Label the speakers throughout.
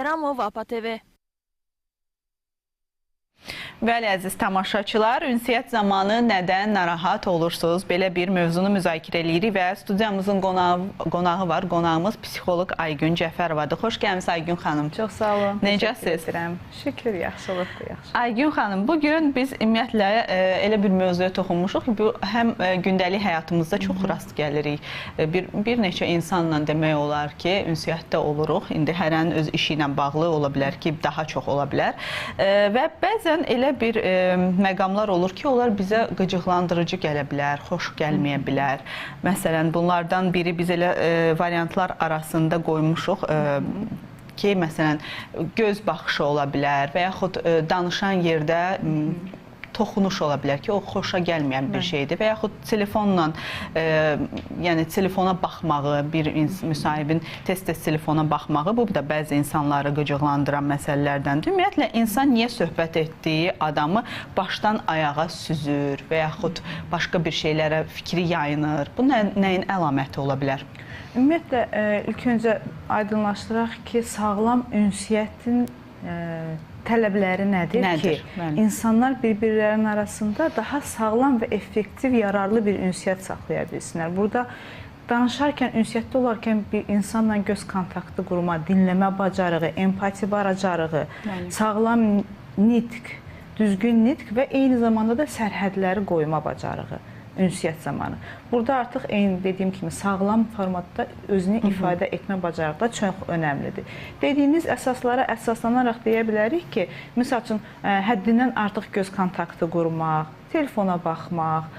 Speaker 1: Bayramov, APA TV.
Speaker 2: Bəli, əziz tamaşaçılar, ünsiyyət zamanı nədən narahat olursunuz? Belə bir mövzunu müzakirə eləyirik və studiyamızın qonağı var. Qonağımız psixoloq Aygün Cəfərovadır. Xoş gəlmisiniz Aygün xanım.
Speaker 3: Çox sağ olun.
Speaker 2: Necəsiz?
Speaker 3: Şükür, yaxşılıqdır, yaxşı.
Speaker 2: Aygün xanım, bugün biz ümumiyyətlə elə bir mövzuya toxunmuşuq ki, bu həm gündəlik həyatımızda çox rast gəlirik. Bir neçə insanla demək olar ki, ünsiyyətdə oluruq. İndi hərənin öz işi ilə bağlı ola bilər ki, daha çox ola bilər. Və bəzən elə bir məqamlar olur ki, onlar bizə qıcıqlandırıcı gələ bilər, xoş gəlməyə bilər. Məsələn, bunlardan biri biz elə variantlar arasında qoymuşuq ki, məsələn, göz baxışı ola bilər və yaxud danışan yerdə toxunuş ola bilər ki, o xoşa gəlməyən bir şeydir və yaxud telefonla, yəni telefona baxmağı, bir müsahibin tez-tez telefona baxmağı, bu da bəzi insanları qıcıqlandıran məsələlərdəndir. Ümumiyyətlə, insan niyə söhbət etdiyi adamı başdan ayağa süzür və yaxud başqa bir şeylərə fikri yayınır? Bu nəyin əlaməti ola bilər?
Speaker 3: Ümumiyyətlə, ilk öncə aydınlaşdıraq ki, sağlam ünsiyyətin tələbləri nədir ki, bəli, insanlar bir-birlərinin arasında daha sağlam və effektiv, yararlı bir ünsiyyət saxlaya bilsinlər. Burada danışarkən, ünsiyyətdə olarkən bir insanla göz kontaktı qurma, dinləmə bacarığı, empati bacarığı, bəli, sağlam nitq, düzgün nitq və eyni zamanda da sərhədləri qoyma bacarığı ünsiyyət zamanı. Burada artıq eyni dediyim kimi sağlam formatda özünü ifadə etmə bacarığı da çox önəmlidir. Dediyiniz əsaslara əsaslanaraq deyə bilərik ki, misal üçün həddindən artıq göz kontaktı qurmaq, telefona baxmaq,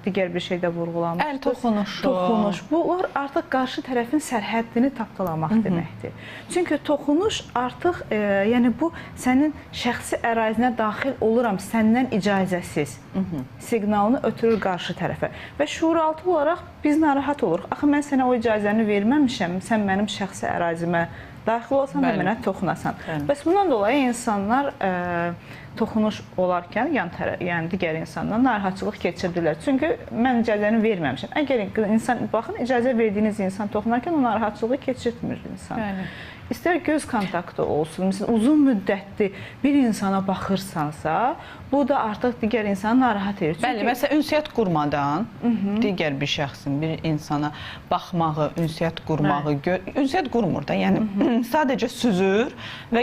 Speaker 3: digər bir şey də vurğulanmışdır.
Speaker 2: Əl toxunuşu.
Speaker 3: Toxunuş. Bunlar artıq qarşı tərəfin sərhəddini tapdalamaq deməkdir. Çünki toxunuş artıq, yəni bu sənin şəxsi ərazinə daxil oluram səndən icazəsiz siqnalını ötürür qarşı tərəfə. Və şuuraltı olaraq biz narahat oluruq. Axı mən sənə o icazəni verməmişəm, sən mənim şəxsi ərazimə daxil olsan və mənə toxunasan. Bəs bundan dolayı insanlar toxunuş olarkən yəni digər insandan narahatçılıq keçirdirlər. Çünki mən icazəni verməmişəm. Əgər insan, baxın, icazə verdiyiniz insan toxunarkən o narahatçılığı keçirtmir insan. Bəli. İstər göz kontaktı olsun, məsələn, uzun müddətli bir insana baxırsansa, bu da artıq digər insanı narahat edir. Çünki...
Speaker 2: Bəli, məsələn, ünsiyyət qurmadan digər bir şəxsin, bir insana baxmağı, ünsiyyət qurmağı, ünsiyyət qurmur da, yəni sadəcə süzür və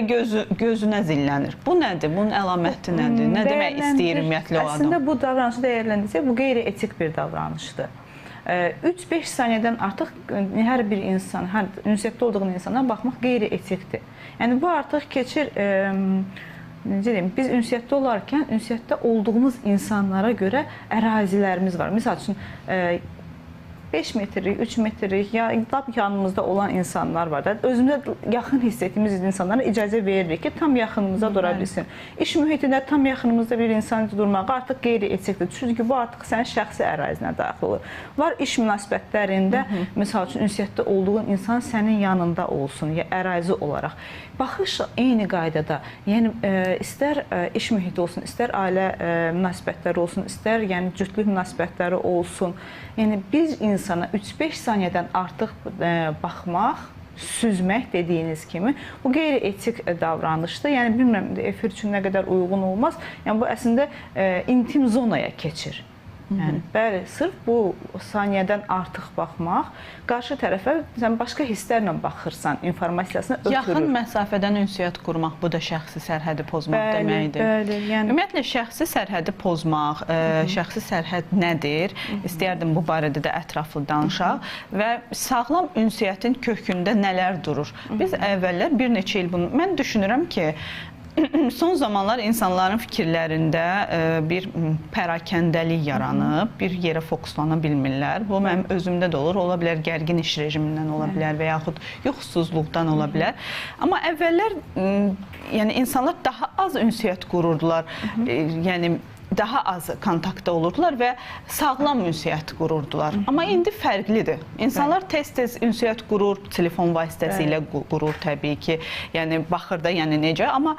Speaker 2: gözünə zillənir. Bu nədir? Bunun əlaməti nədir? Nə demək istəyir ümumiyyətlə o adam?
Speaker 3: Əslində, bu davranışı dəyərləndirsək, bu qeyri-etik bir davranışdır. 3-5 saniyədən artıq hər bir insan, hər ünsiyyətdə olduğun insana baxmaq qeyri-etikdir. Yəni bu artıq keçir, necə deyim, biz ünsiyyətdə olarkən ünsiyyətdə olduğumuz insanlara görə ərazilərimiz var. Misal üçün, 5 metrlik, 3 metrlik, ya lap yanımızda olan insanlar var da. Özümüzə yaxın hiss etdiyimiz insanlara icazə veririk ki, tam yaxınımıza dura bilsin. İş mühitində tam yaxınımızda bir insan durmağı artıq qeyri-etikdir. Çünki bu artıq sənin şəxsi ərazinə daxil olur. Var iş münasibətlərində, misal üçün, ünsiyyətdə olduğun insan sənin yanında olsun, ya ərazi olaraq. Baxış eyni qaydada, yəni istər iş mühiti olsun, istər ailə münasibətləri olsun, istər yəni cütlük münasibətləri olsun. Yəni bir insana 3-5 saniyədən artıq baxmaq, süzmək dediyiniz kimi bu qeyri-etik davranışdır. Yəni bilmirəm, efir üçün nə qədər uyğun olmaz. Yəni bu əslində intim zonaya keçir. Yəni bəli, sırf bu saniyədən artıq baxmaq qarşı tərəfə sən başqa hisslərlə baxırsan, informasiyasını ötürür.
Speaker 2: Yaxın məsafədən ünsiyyət qurmaq, bu da şəxsi sərhədi pozmaq deməkdir.
Speaker 3: Bəli, yəni
Speaker 2: ümumiyyətlə şəxsi sərhədi pozmaq, şəxsi sərhəd nədir? İstəyərdim bu barədə də ətraflı danışaq və sağlam ünsiyyətin kökündə nələr durur? Biz əvvəllər bir neçə il bunu, mən düşünürəm ki, son zamanlar insanların fikirlərində bir pərakəndəlik yaranıb, bir yerə fokuslana bilmirlər. Bu mənim özümdə də olur. Ola bilər gərgin iş rejimindən ola bilər və yaxud yuxusuzluqdan ola bilər. Amma əvvəllər yəni insanlar daha az ünsiyyət qururdular. Yəni daha az kontaktda olurdular və sağlam ünsiyyət qururdular. Amma indi fərqlidir. İnsanlar tez-tez ünsiyyət qurur, telefon vasitəsilə qurur təbii ki. Yəni baxır da, yəni necə, amma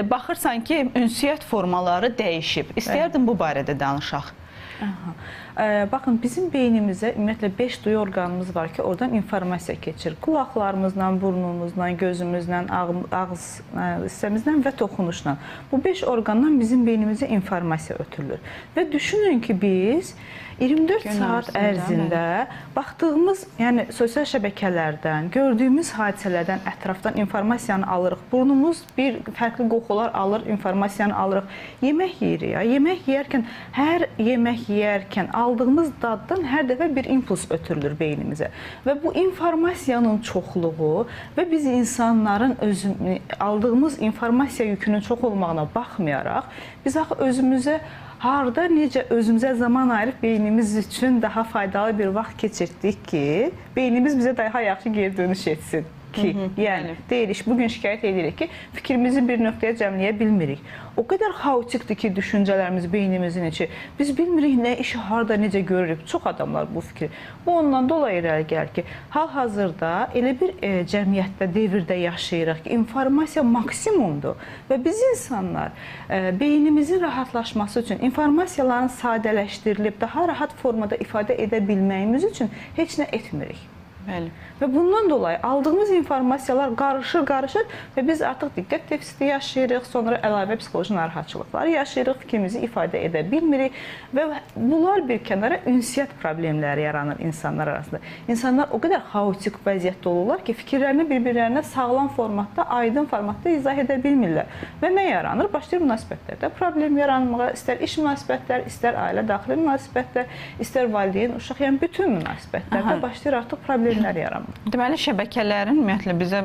Speaker 2: baxırsan ki, ünsiyyət formaları dəyişib. İstəyərdim bu barədə danışaq.
Speaker 3: Baxın, bizim beynimizə ümumiyyətlə 5 duyu orqanımız var ki, oradan informasiya keçir. Qulaqlarımızla, burnumuzla, gözümüzlə, ağız hissəmizlə və toxunuşla. Bu 5 orqandan bizim beynimizə informasiya ötürülür. Və düşünün ki, biz 24 saat ərzində baxdığımız, yəni sosial şəbəkələrdən, gördüyümüz hadisələrdən, ətrafdan informasiyanı alırıq. Burnumuz bir fərqli qoxular alır, informasiyanı alırıq. Yemək yeyirik. Ya. Yemək yeyərkən, hər yemək yeyərkən aldığımız daddan hər dəfə bir impuls ötürülür beynimizə. Və bu informasiyanın çoxluğu və biz insanların aldığımız informasiya yükünün çox olmağına baxmayaraq, biz axı özümüzə harda necə özümüzə zaman ayırıb beynimiz üçün daha faydalı bir vaxt keçirtdik ki, beynimiz bizə daha yaxşı geri dönüş etsin ki, yəni deyirik, bugün şikayət edirik ki, fikrimizi bir nöqtəyə cəmləyə bilmirik. O qədər xaotikdir ki, düşüncələrimiz beynimizin içi. Biz bilmirik nə işi harda necə görürük. Çox adamlar bu fikri. Bu ondan dolayı irəli gəlir ki, hal-hazırda elə bir cəmiyyətdə, devirdə yaşayırıq ki, informasiya maksimumdur və biz insanlar beynimizin rahatlaşması üçün informasiyaların sadələşdirilib daha rahat formada ifadə edə bilməyimiz üçün heç nə etmirik. Bəli. Və bundan dolayı aldığımız informasiyalar qarışır və biz artıq diqqət defisiti yaşayırıq, sonra əlavə psixoloji narahatçılıqlar yaşayırıq, fikrimizi ifadə edə bilmirik və bunlar bir kənara ünsiyyət problemləri yaranır insanlar arasında. İnsanlar o qədər xaotik vəziyyətdə olurlar ki, fikirlərini bir-birlərinə sağlam formatda, aydın formatda izah edə bilmirlər. Və nə yaranır? Başlayır münasibətlərdə problem yaranmağa, istər iş münasibətlər, istər ailə daxili münasibətlər, istər valideyn, uşaq, yəni bütün münasibətlərdə başlayır artıq problemlər yaranmağa.
Speaker 2: Deməli, şəbəkələrin ümumiyyətlə bizə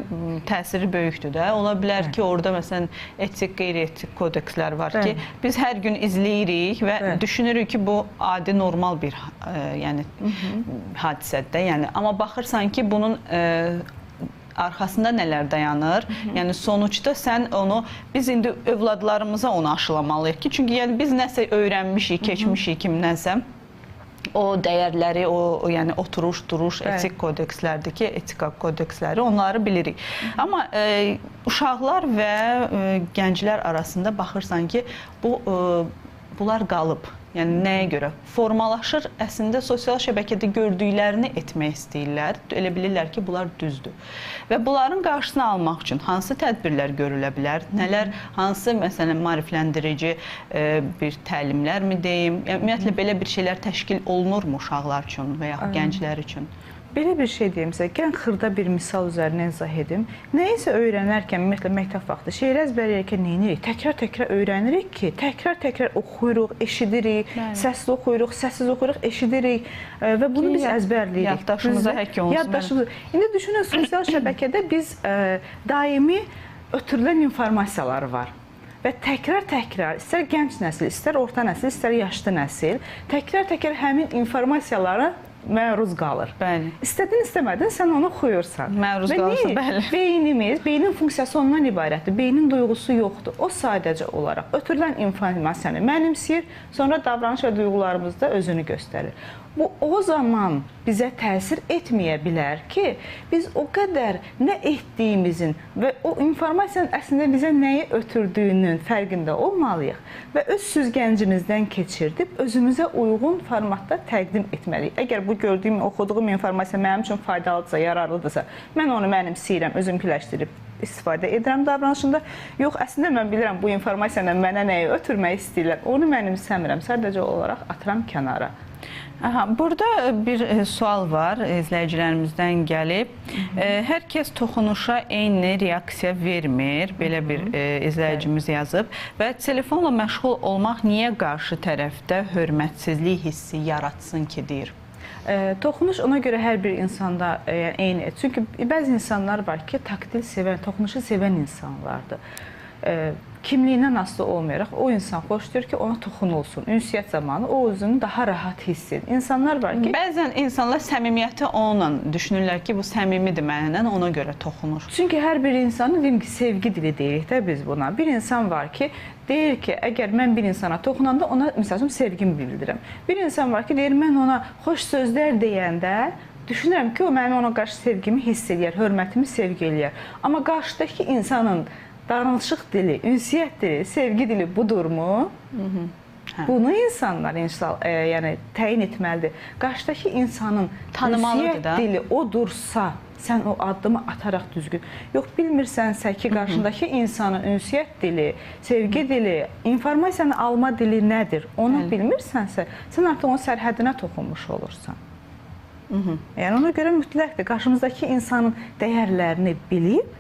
Speaker 2: təsiri böyükdür də. Ola bilər ki, orada məsələn etik, qeyri-etik kodekslər var ki, biz hər gün izləyirik və düşünürük ki, bu adi, normal bir yəni hadisədir də. Yəni amma baxırsan ki, bunun arxasında nələr dayanır? Yəni sonuçda sən onu, biz indi övladlarımıza onu aşılamalıyıq ki, çünki yəni biz nəsə öyrənmişik, keçmişik kimdənsə. O dəyərləri, o yəni oturuş, duruş, etik kodekslərdir ki, etika kodeksləri, onları bilirik. Amma uşaqlar və gənclər arasında baxırsan ki, bunlar qalıb. Yəni nəyə görə? Formalaşır, əslində sosial şəbəkədə gördüklərini etmək istəyirlər. Elə bilirlər ki, bunlar düzdür. Və bunların qarşısını almaq üçün hansı tədbirlər görülə bilər? Nələr, hansı məsələn maarifləndirici bir təlimlərmi deyim? Yəni, ümumiyyətlə belə bir şeylər təşkil olunurmu uşaqlar üçün və yaxud gənclər üçün?
Speaker 3: Belə bir şey deyim sizə, gəlin xırda bir misal üzərindən izah edim. Nəyisə öyrənərkən, ümumiyyətlə məktəb vaxtı, şeir əzbərləyərkən nə edirik? Təkrar-təkrar öyrənirik ki, təkrar-təkrar oxuyuruq, eşidirik, səsli oxuyuruq, səssiz oxuyuruq, eşidirik və bunu biz əzbərləyirik.
Speaker 2: Yaddaşımıza həkk olunsun.
Speaker 3: Yaddaşımıza. İndi düşünün, sosial şəbəkədə biz daimi ötürülən informasiyalar var. Və təkrar-təkrar, istər gənc nəsil, istər orta nəsil, istər yaşlı nəsil, təkrar-təkrar həmin informasiyalara məruz qalır.
Speaker 2: Bəli.
Speaker 3: İstədin, istəmədin, sən onu oxuyursan.
Speaker 2: Məruz qalırsan, bəli.
Speaker 3: Beynimiz, beynin funksiyası ondan ibarətdir. Beynin duyğusu yoxdur. O sadəcə olaraq ötürülən informasiyanı mənimsəyir, sonra davranış və duyğularımızda özünü göstərir. Bu, o zaman bizə təsir etməyə bilər ki, biz o qədər nə etdiyimizin və o informasiyanın əslində bizə nəyi ötürdüyünün fərqində olmalıyıq və öz süzgəncimizdən keçirdib özümüzə uyğun formatda təqdim etməliyik. Əgər bu gördüyüm, oxuduğum informasiya mənim üçün faydalıdırsa, yararlıdırsa, mən onu mənimsəyirəm, özümkiləşdirib istifadə edirəm davranışımda. Yox, əslində mən bilirəm bu informasiyanı mənə nəyi ötürmək istəyirlər, onu mənimsəmirəm, sadəcə olaraq atıram kənara.
Speaker 2: Aha, burada bir sual var, izləyicilərimizdən gəlib. Hər kəs toxunuşa eyni reaksiya vermir, belə bir izləyicimiz yazıb. Və telefonla məşğul olmaq niyə qarşı tərəfdə hörmətsizlik hissi yaratsın ki, deyir?
Speaker 3: Toxunuş ona görə hər bir insanda eyni. Çünki bəzi insanlar var ki, taktil sevən, toxunuşu sevən insanlardır. Kimliyindən asılı olmayaraq o insan xoşlayır ki, ona toxunulsun. Ünsiyyət zamanı o özünü daha rahat hiss edir. İnsanlar var ki...
Speaker 2: Bəzən insanlar səmimiyyəti onunla düşünürlər ki, bu səmimidir mənlə, ona görə toxunur.
Speaker 3: Çünki hər bir insanın, deyim ki, sevgi dili deyirik də biz buna. Bir insan var ki, deyir ki, əgər mən bir insana toxunanda ona, məsəl üçün, sevgimi bildirəm. Bir insan var ki, deyir, mən ona xoş sözlər deyəndə düşünürəm ki, o mənim ona qarşı sevgimi hiss eləyər, hörmətimi sevgi eləyər. Amma qarşıdakı insanın danışıq dili, ünsiyyət dili, sevgi dili budurmu? Hə. Bunu insanlar yəni təyin etməlidir. Qarşıdakı insanın
Speaker 2: tanımalıdır da.
Speaker 3: Dili odursa, sən o addımı ataraq düzgün. Yox, bilmirsənsə ki, qarşındakı insanın ünsiyyət dili, sevgi dili, informasiyanı alma dili nədir, onu bilmirsənsə, sən artıq onun sərhədinə toxunmuş olursan. Yəni ona görə mütləqdir. Qarşımızdakı insanın dəyərlərini bilib,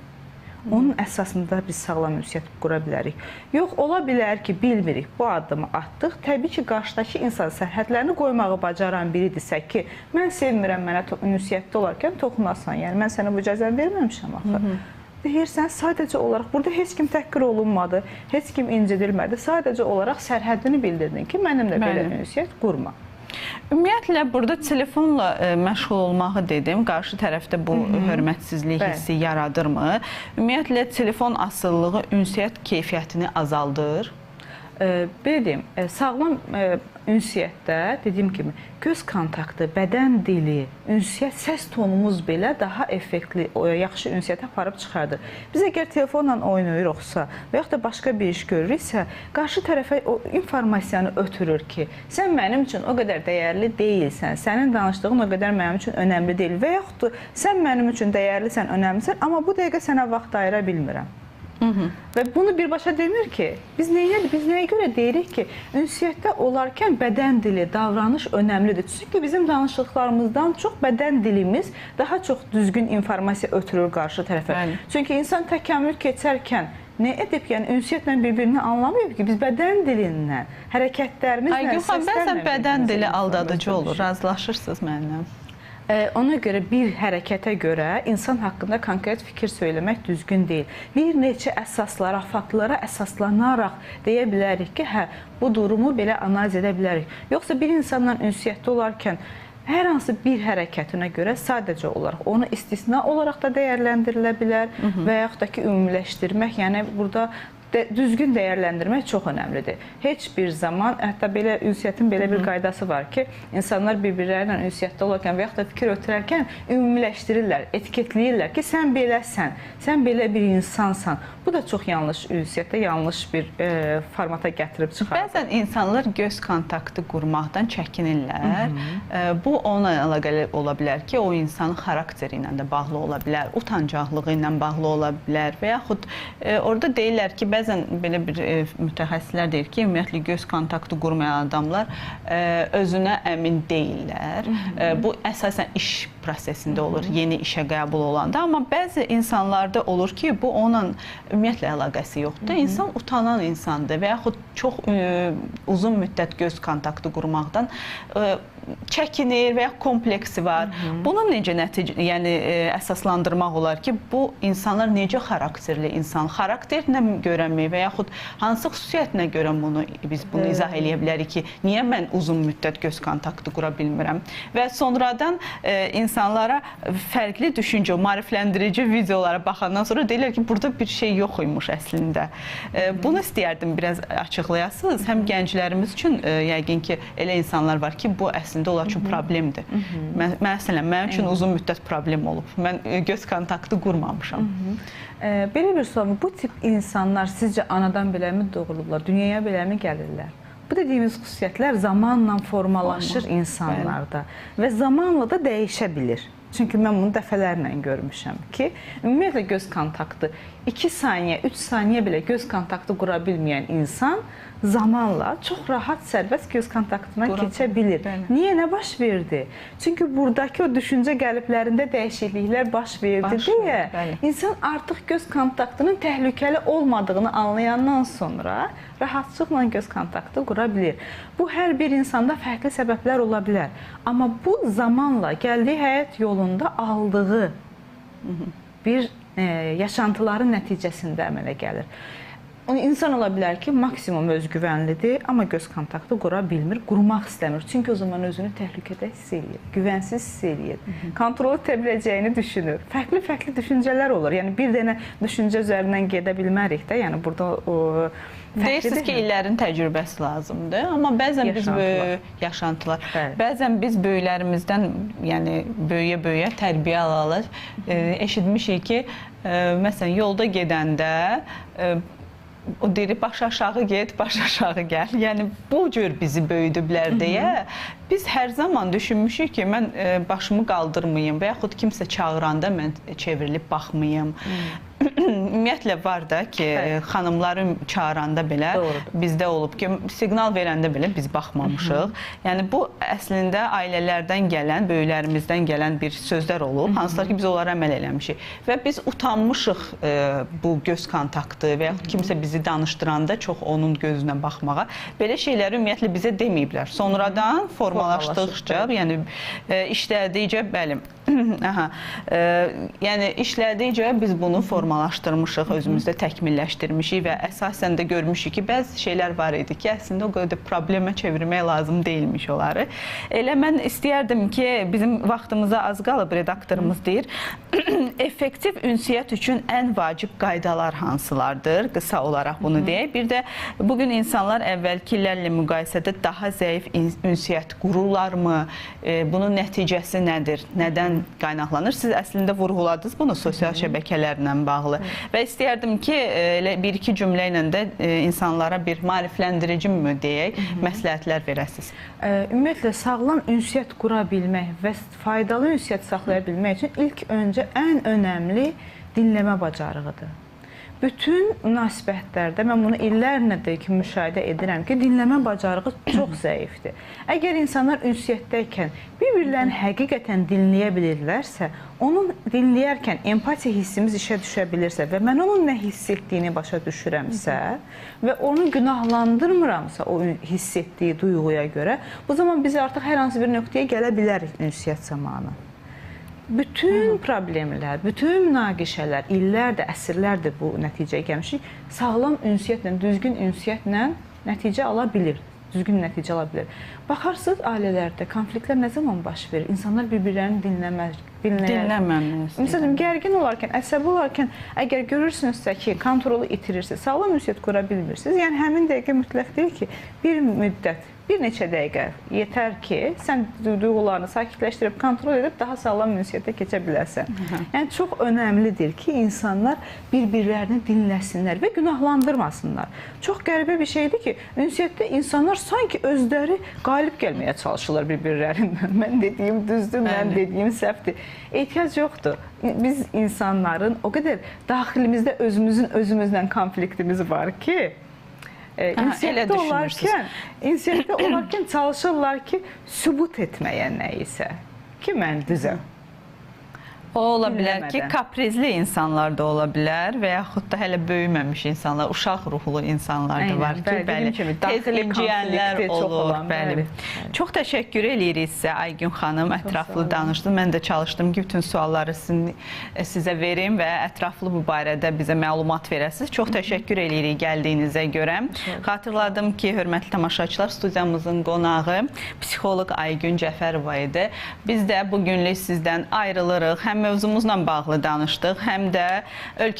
Speaker 3: onun əsasında biz sağlam ünsiyyət qura bilərik. Yox, ola bilər ki, bilmirik, bu addımı atdıq. Təbii ki, qarşıdakı insan sərhədlərini qoymağı bacaran biridirsə ki, mən sevmirəm mənə ünsiyyətdə olarkən toxunasan. Yəni, mən sənə bu icazəni verməmişəm axı. Deyirsən, sadəcə olaraq, burada heç kim təhqir olunmadı, heç kim incidilmədi. Sadəcə olaraq sərhədini bildirdin ki, mənimlə belə ünsiyyət qurma.
Speaker 2: Ümumiyyətlə, burada telefonla məşğul olmağı dedim. Qarşı tərəfdə bu hörmətsizlik hissi yaradırmı? Ümumiyyətlə, telefon asılılığı ünsiyyət keyfiyyətini azaldır?
Speaker 3: Belə deyim, sağlam ünsiyyətdə, dediyim kimi, göz kontaktı, bədən dili, ünsiyyət, səs tonumuz belə daha effektli, yaxşı ünsiyyətə aparıb çıxardır. Biz əgər telefonla oynayırıqsa və yaxud da başqa bir iş görürüksə, qarşı tərəfə o informasiyanı ötürür ki, sən mənim üçün o qədər dəyərli deyilsən, sənin danışdığın o qədər mənim üçün önəmli deyil və yaxud da sən mənim üçün dəyərlisən, önəmlisən, amma bu dəqiqə sənə vaxt ayıra bilmirəm. Və bunu birbaşa demir ki, biz nəyə görə deyirik ki, ünsiyyətdə olarkən bədən dili, davranış önəmlidir. Çünki bizim danışıqlarımızdan çox bədən dilimiz daha çox düzgün informasiya ötürür qarşı tərəfə. Bəli. Çünki insan təkamül keçərkən nə edib, yəni ünsiyyətlə bir-birini anlamayıb ki, biz bədən dilindən, hərəkətlərimizlə,
Speaker 2: səslərlə... Bəzən bədən dili aldadıcı olur, razılaşırsınız mənimlə.
Speaker 3: Ona görə bir hərəkətə görə insan haqqında konkret fikir söyləmək düzgün deyil. Bir neçə əsaslara, faktlara əsaslanaraq deyə bilərik ki, hə, bu durumu belə analiz edə bilərik. Yoxsa bir insanla ünsiyyətdə olarkən hər hansı bir hərəkətinə görə sadəcə olaraq onu istisna olaraq da dəyərləndirilə bilər və yaxud da ki, ümumiləşdirmək, yəni burada düzgün dəyərləndirmək çox önəmlidir. Heç bir zaman, hətta belə ünsiyyətin belə bir qaydası var ki, insanlar bir-birləri ilə ünsiyyətdə olarkən və yaxud da fikir ötürərkən ümumiləşdirirlər, etiketləyirlər ki, sən beləsən, sən belə bir insansan. Bu da çox yanlış ünsiyyətdə yanlış bir formata gətirib çıxardır.
Speaker 2: Bəzən insanlar göz kontaktı qurmaqdan çəkinirlər. Bu onunla əlaqəli ola bilər ki, o insanın xarakteri ilə də bağlı ola bilər, utancaqlığı ilə bağlı ola bilər və yaxud orada deyirlər ki, bəzən belə bir mütəxəssislər deyir ki, ümumiyyətlə göz kontaktı qurmayan adamlar özünə əmin deyillər. Bu əsasən iş prosesində olur, yeni işə qəbul olanda. Amma bəzi insanlarda olur ki, bu onunla ümumiyyətlə əlaqəsi yoxdur. İnsan utanan insandır və yaxud çox uzun müddət göz kontaktı qurmaqdan çəkinir və ya kompleksi var. Bunu necə nəticə, yəni əsaslandırmaq olar ki, bu insanlar necə xarakterli insan, xarakterinə görəmi və yaxud hansı xüsusiyyətinə görə bunu biz bunu izah eləyə bilərik ki, niyə mən uzun müddət göz kontaktı qura bilmirəm? Və sonradan insanlara fərqli düşüncə, maarifləndirici videolara baxandan sonra deyirlər ki, burada bir şey yox imiş əslində. Bunu istəyərdim biraz açıqlayasınız. Həm gənclərimiz üçün yəqin ki, elə insanlar var ki, bu əslində onlar üçün problemdir. Məsələn, mənim üçün uzun müddət problem olub. Mən göz kontaktı qurmamışam.
Speaker 3: Belə bir sual, bu tip insanlar sizcə anadan beləmi doğulublar, dünyaya beləmi gəlirlər? Bu dediyimiz xüsusiyyətlər zamanla formalaşır insanlarda və zamanla da dəyişə bilir. Çünki mən bunu dəfələrlə görmüşəm ki, ümumiyyətlə göz kontaktı 2 saniyə, 3 saniyə belə göz kontaktı qura bilməyən insan zamanla çox rahat, sərbəst göz kontaktına keçə bilir. Niyə, nə baş verdi? Çünki buradakı o düşüncə qəliblərində dəyişikliklər baş verdi deyə insan artıq göz kontaktının təhlükəli olmadığını anlayandan sonra rahatçılıqla göz kontaktı qura bilir. Bu, hər bir insanda fərqli səbəblər ola bilər. Amma bu zamanla gəldiyi həyat yolunda aldığı bir yaşantıların nəticəsində əmələ gəlir. İnsan ola bilər ki, maksimum özgüvənlidir, amma göz kontaktı qura bilmir, qurmaq istəmir. Çünki o zaman özünü təhlükədə hiss eləyir, güvənsiz hiss eləyir, kontrolu itirə biləcəyini düşünür. Fərqli-fərqli düşüncələr olur. Yəni, bir dənə düşüncə üzərindən gedə bilmərik də. Yəni, burada o...
Speaker 2: Deyirsiniz ki, illərin təcrübəsi lazımdır, amma bəzən biz yaşantılar. Bəzən biz böyüklərimizdən, yəni böyüyə-böyüyə tərbiyə alır. Eşitmişik ki, məsələn, yolda gedəndə O deyir, baş aşağı get, baş aşağı gəl. Yəni bu cür bizi böyüdüblər deyə biz hər zaman düşünmüşük ki, mən başımı qaldırmayım və yaxud kimsə çağıranda mən çevrilib baxmayım. Ümumiyyətlə var da ki, xanımları çağıranda belə bizdə olub ki, siqnal verəndə belə biz baxmamışıq. Yəni bu əslində ailələrdən gələn, böyüklərimizdən gələn bir sözlər olub, hansılar ki biz onlara əməl eləmişik. Və biz utanmışıq bu göz kontaktı və yaxud kimsə bizi danışdıranda çox onun gözünə baxmağa. Belə şeyləri ümumiyyətlə bizə deməyiblər. Sonradan formalaşdıqca, yəni işlədikcə, bəli, yəni işlədikcə biz bunu formalaşdırmışıq, özümüzdə təkmilləşdirmişik və əsasən də görmüşük ki, bəzi şeylər var idi ki, əslində o qədər də problemə çevirmək lazım deyilmiş onları. Elə mən istəyərdim ki, bizim vaxtımıza az qalıb, redaktorumuz deyir, effektiv ünsiyyət üçün ən vacib qaydalar hansılardır? Qısa olaraq bunu deyək. Bir də bugün insanlar əvvəlki illərlə müqayisədə daha zəif ünsiyyət qururlarmı? Bunun nəticəsi nədir? Nədən qaynaqlanır? Siz əslində vurğuladınız bunu sosial şəbəkələrlə bağlı. Və istəyərdim ki, elə bir-iki cümlə ilə də insanlara bir maarifləndirici mü deyək, məsləhətlər verəsiniz.
Speaker 3: Ümumiyyətlə, sağlam ünsiyyət qura bilmək və faydalı ünsiyyət saxlaya bilmək üçün ilk öncə ən önəmli dinləmə bacarığıdır. Bütün münasibətlərdə mən bunu illərlə də ki, müşahidə edirəm ki, dinləmə bacarığı çox zəifdir. Əgər insanlar ünsiyyətdəykən bir-birlərini həqiqətən dinləyə bilirlərsə, onun dinləyərkən empatiya hissimiz işə düşə bilirsə və mən onun nə hiss etdiyini başa düşürəmsə və onu günahlandırmıramsa o hiss etdiyi duyğuya görə, bu zaman biz artıq hər hansı bir nöqtəyə gələ bilərik ünsiyyət zamanı. Bütün problemlər, bütün münaqişələr illərdir, əsrlərdir bu nəticəyə gəlmişik. Sağlam ünsiyyətlə, düzgün ünsiyyətlə nəticə ala bilir, düzgün nəticə ala bilir. Baxarsınız, ailələrdə konfliktlər nə zaman baş verir? İnsanlar bir-birlərini dinləməz. Məsələn, gərgin olarkən, əsəbi olarkən, əgər görürsünüzsə ki, kontrolu itirirsiniz, sağlam ünsiyyət qura bilmirsiniz, yəni həmin dəqiqə mütləq deyil ki, bir müddət, bir neçə dəqiqə yetər ki, sən duyğularını sakitləşdirib, kontrol edib daha sağlam ünsiyyətə keçə bilərsən. Yəni, çox önəmlidir ki, insanlar bir-birlərini dinləsinlər və günahlandırmasınlar. Çox qəribə bir şeydir ki, ünsiyyətdə insanlar sanki özləri qalib gəlməyə çalışırlar bir-birlərindən. Mən dediyim düzdür, mən dediyim səhvdir. Ehtiyac yoxdur. Biz insanların o qədər daxilimizdə özümüzün özümüzlə konfliktimiz var ki, ünsiyyətdə olarkən çalışırlar ki, sübut etməyə nəyisə ki, mən düzəm.
Speaker 2: O ola bilər ki, kaprizli insanlar da ola bilər və yaxud da hələ böyüməmiş insanlar, uşaq ruhlu insanlar da var ki, bəli, tez inciyənlər olur. Bəli. Çox təşəkkür eləyirik sizə Aygün xanım, ətraflı danışdınız. Mən də çalışdım ki, bütün sualları sizə verim və ətraflı bu barədə bizə məlumat verəsiniz. Çox təşəkkür eləyirik gəldiyinizə görə. Xatırladım ki, hörmətli tamaşaçılar, studiyamızın qonağı psixoloq Aygün Cəfərova idi. Biz də bugünlük sizdən ayrılırıq. Həm mövzumuzla bağlı danışdıq, həm də ölkə